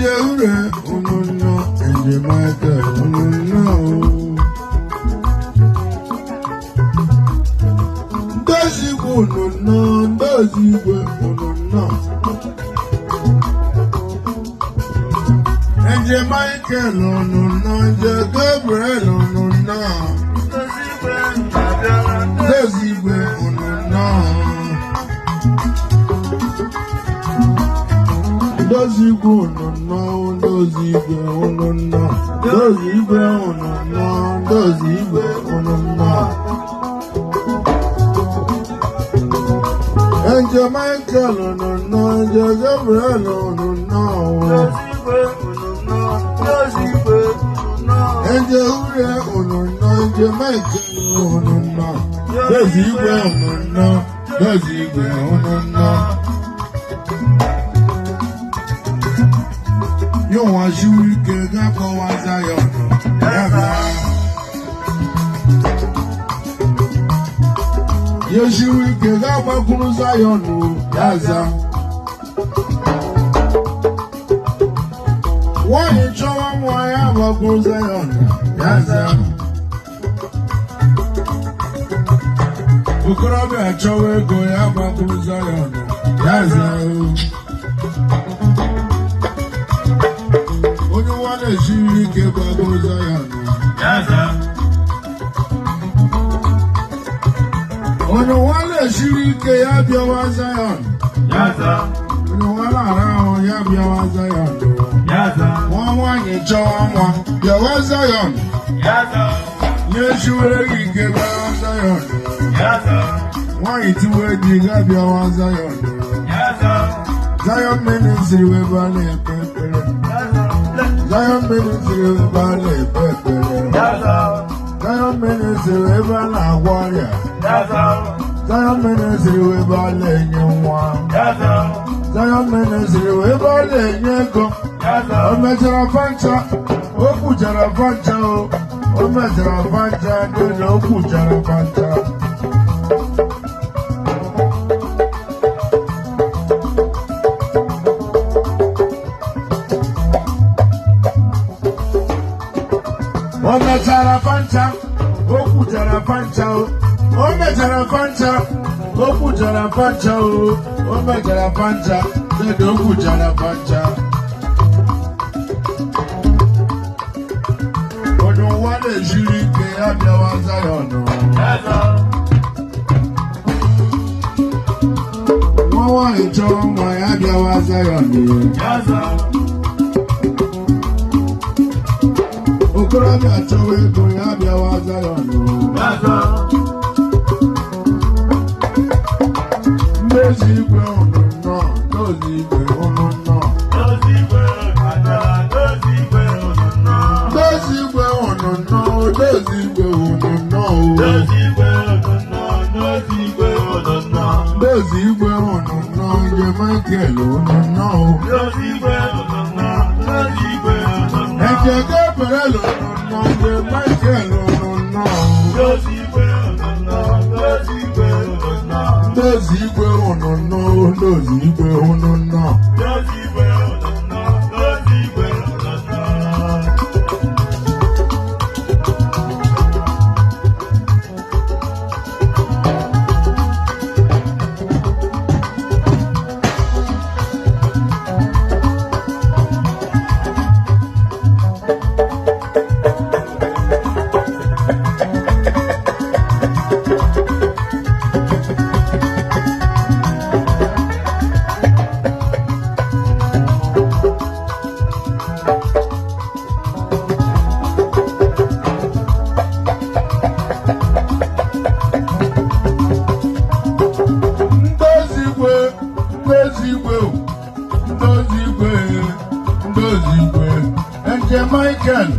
Nje ure unu nnọọ, Nje Michael unu nnọọ. Ndozi igwe unu nnọọ, ndozi igwe unu nnọọ. Nje Michael unu nnọọ, Nje Gabriel unu nnọọ. Ndozi igwe unu nnọọ. Ndozi igwe unu nnọọ, ndozi igwe unu nnọọ, ndozi igwe unu nnọọ, ndozi igwe unu nnọọ. Nje Michael unu nnọọ, Nje Gabriel unu nnọọ. Nje Ure unu nnọọ, Nje Michael unu nnọọ, ndozi igwe unu nnọọ, ndozi igwe unu nnọọ. Yóò wá sí wíkẹ́ gákọ̀ wá Zion yàrá. Yóò sí wíkẹ́ gágbákúrú Zion yàrá. Wọ́n yìí chọ́wọ́ mú ayé àgbákúrú Zion yàrá. Okorobịa chọwa ego ya gbakwuru Zion yàrá. Onye nwa na-esiri ike gbakwuru Zion. Onye nwa na-esiri ike ya bịawa Zion. Onye nwa na-ara ahụ ya bịawa Zion. Nwa nwaanyị chọwa nwa bịawa Zion. Nye esiwere gị ike bịawa Zion. Nwaanyị tiwe di ga bịawa Zion. Zion ministry wee ebe a na-ekpe ekpere. Zion ministry wee ebe a na-ekpe ekpere. Zion ministry wee ebe a na-agwọ ọrịa. Zion ministry wee ebe a na-enye nwa. Zion ministry wee ebe a na-enye ego. O mechara fancha, o kwuchara fancha o. O mechara fancha n'ihi o kwuchara fancha. O mechara fancha, o kwuchara fancha o. O mechara fancha, o kwuchara fancha o. O mechara fancha, n'ihi o kwuchara fancha. Onye ụwa na-esiri ike ya bịawa Zion. Nwa nwaanyị chọrọ nwa ya bịawa Zion. Okorobịa chọwa ego ya bịawa Zion. Ndozi igwe unu nnọọ, ndozi igwe unu nnọọ. Ndozi igwe unu nnọọ, ndozi igwe unu nnọọ. Ndozi igwe unu nnọọ, Nje Michael unu nnọọ. Nje Gabriel unu nnọọ, Nje Michael unu nnọọ. Ndozi igwe unu nnọọ, ndozi igwe unu nnọọ. Ndozi igwe, ndozi igwe, ndozi igwe, ndozi igwe. Nje Michael,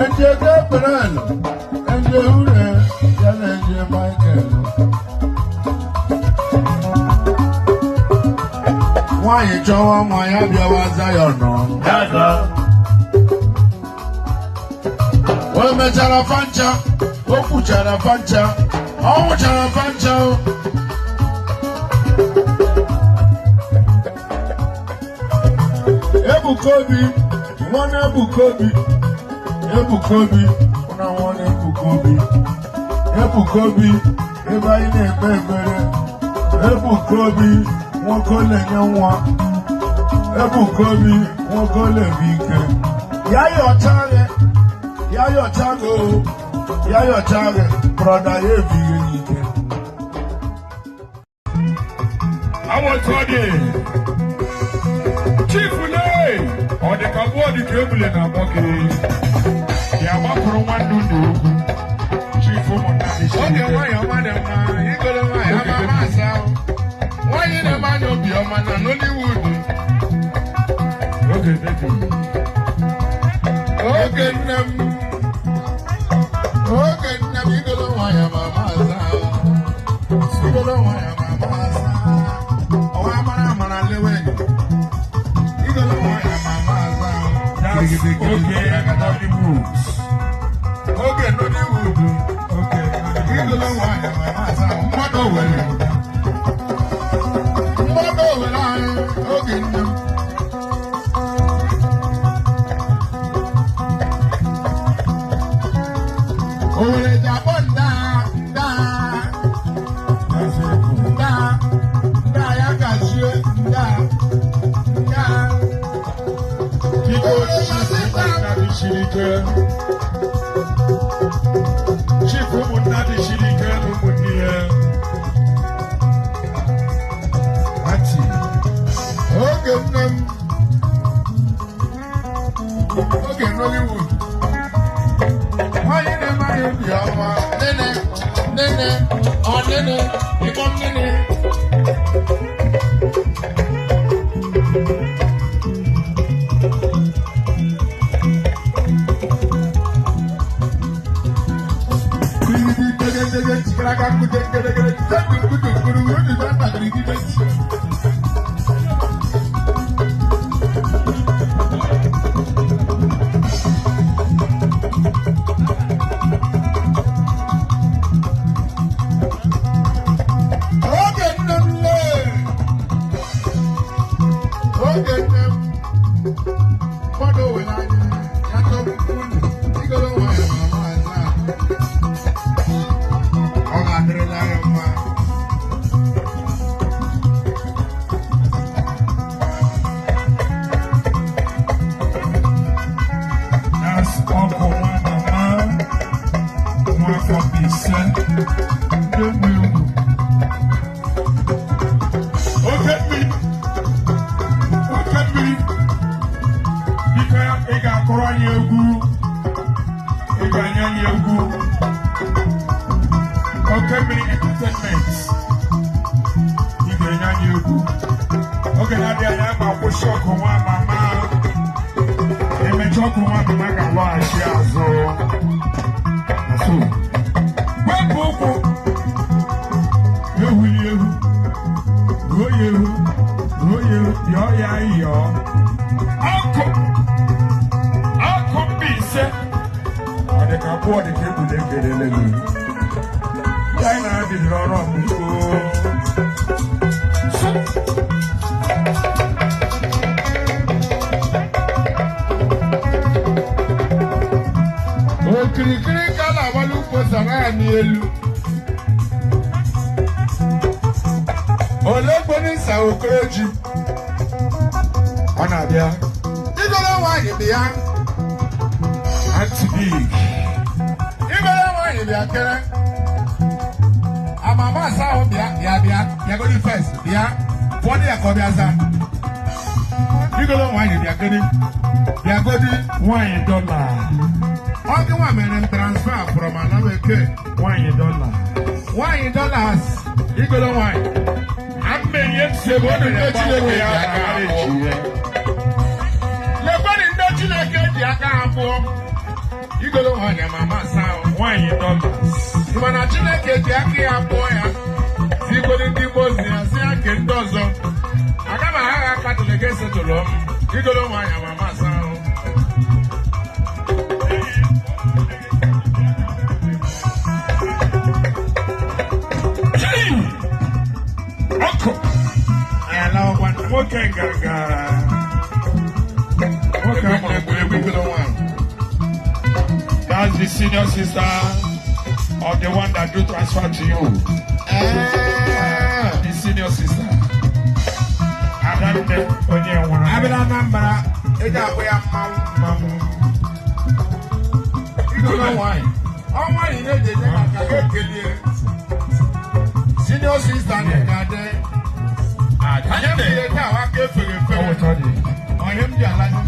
nje Gabriel, nje Ure, ya na nje Michael. Nwaanyị chọwa nwa ya bịawa Zion. O mechara fancha, o kwuchara fancha, ọ nwụchara fancha o. Ebuka Obi, nwanne Ebuka Obi, Ebuka Obi, na nwanne Ebuka Obi, Ebuka Obi, ebe anyị na-ekpe ekpere. Ebuka Obi, nwoke na-enye nwa. Ebuka Obi, nwoke na-ebu ike. Ya yọcha gị, ya yọcha gị o, ya yọcha gị, brother, ya ebighị gị ike. Awọtụ ọ dị. Chief lee, ọ dị ka abụọ dị ka ebule na-akpọ gị. Ya gbapụrụ nwanne unu okwu. Chief ụmụnna dị siri Oge ike. nwanyị ọma dị mma, igolo nwanyị ama ama asa ahụ. Nwanyị na-eme anya obi ọma na Nollywood. Oge debi. Oge nne m, oge nne m, igolo nwanyị ama ama asa ahụ. Igolo nwanyị ama ama asa. Ọwa amara amara lewe. Igolo nwanyị ama ama asa ahụ. That's oge Nollywood. Oge Nollywood. Oge Nollywood. Igolo nwanyị ama ama asa ahụ. Mmadụ were. Mmadụ were anyị oge nne m. Owere ji akpọ ndaa ndaa Eziokwu. ndaa ndaa ya gazie ndaa ndaa. Biko, Chief ụmụnna dị siri ike. Chief ụmụnna dị siri ike, ụmụnne ya. Ati. Oge nne m, oge Nollywood. Nwanyị na-eme anyị obi ọma, nene nene ọ nene ịkpọ m nene. Oge nne m lee, oge nne m, mmadụ were anya ya chọpụta unu igolo nwanyị ma maazị a, ọ ga-adịrịla ya mma. That's ọkụ nwa mama, nwa afọ Mbaise, ndị nwe egwu. Oke mmiri, oke mmiri, biko ị ga-akụrụ anyị egwu, ị ga-enye anyị egwu. Oke mmiri entertainment, ị ga-enye anyị egwu. Oge na-adịghị anya ma kwụsị ọkụ nwa mama. Emecha, ọkụ nwa mama ga-alọghachi azụ. Na so, wepụ ụkwụ, ehuli ehu, ruo ya ehu, ruo ya ehu, yọọ ya yọọ. Ọkụ, ọkụ Mbaise, ọ dị ka abụọ dị ka egbule ekelele gị. Ndị anyị na-adịrị ọrụ ọkpụkpọ. So, Okirikiri ka a na-agbalị ukwu sara ya n'elu. Olegbonisa Okoroji. Ọ na-abịa. Igolo nwaanyị bịa. Aunty Big. Igolo nwaanyị bịa kere. Amama asa ahụ bịa bịa bịa bịagodi first bịa. Pụọ dị ya ka ọ bịa za. Igolo nwaanyị bịa kere. Bịagodi. Nwanyị dọla. Ọ gị nwa mere m transfer from ala bekee. Nwanyị dọla. Nwaanyị dollars. Igolo nwaanyị. Amenye nsogbu Ndị Chineke ji aka ha pụọ. Lekwanị ndị Chineke ji aka ha pụọ. Igolo nwaanyị ama asa ahụ. Nwanyị dollars. Mana Chineke ji aka ya pụọ ya. Zikwere ndị Igbo ozi ya si ya ke ndị ọzọ. Aga m agha Catholic esetụrụ m. Igolo nwaanyị ama asa ahụ. Chii! Ọkụ. Anyị alawakwa nna. Nwoke nganga. senior sister of the one that do transfer to you. Ee. The senior sister. Adanne onye nwụrụ. Abịa na Anambra, ị ga-akpụ ya mmanwụ. Mmanwụ. Igogo nwaanyị. Ọ nwaanyị na-ejeje ka ka ga-ekelie. Senior sister na-adị. Anyị Adanne. mere taa aka efere Ọ efere. wụcha dị. Onye m ji alazi.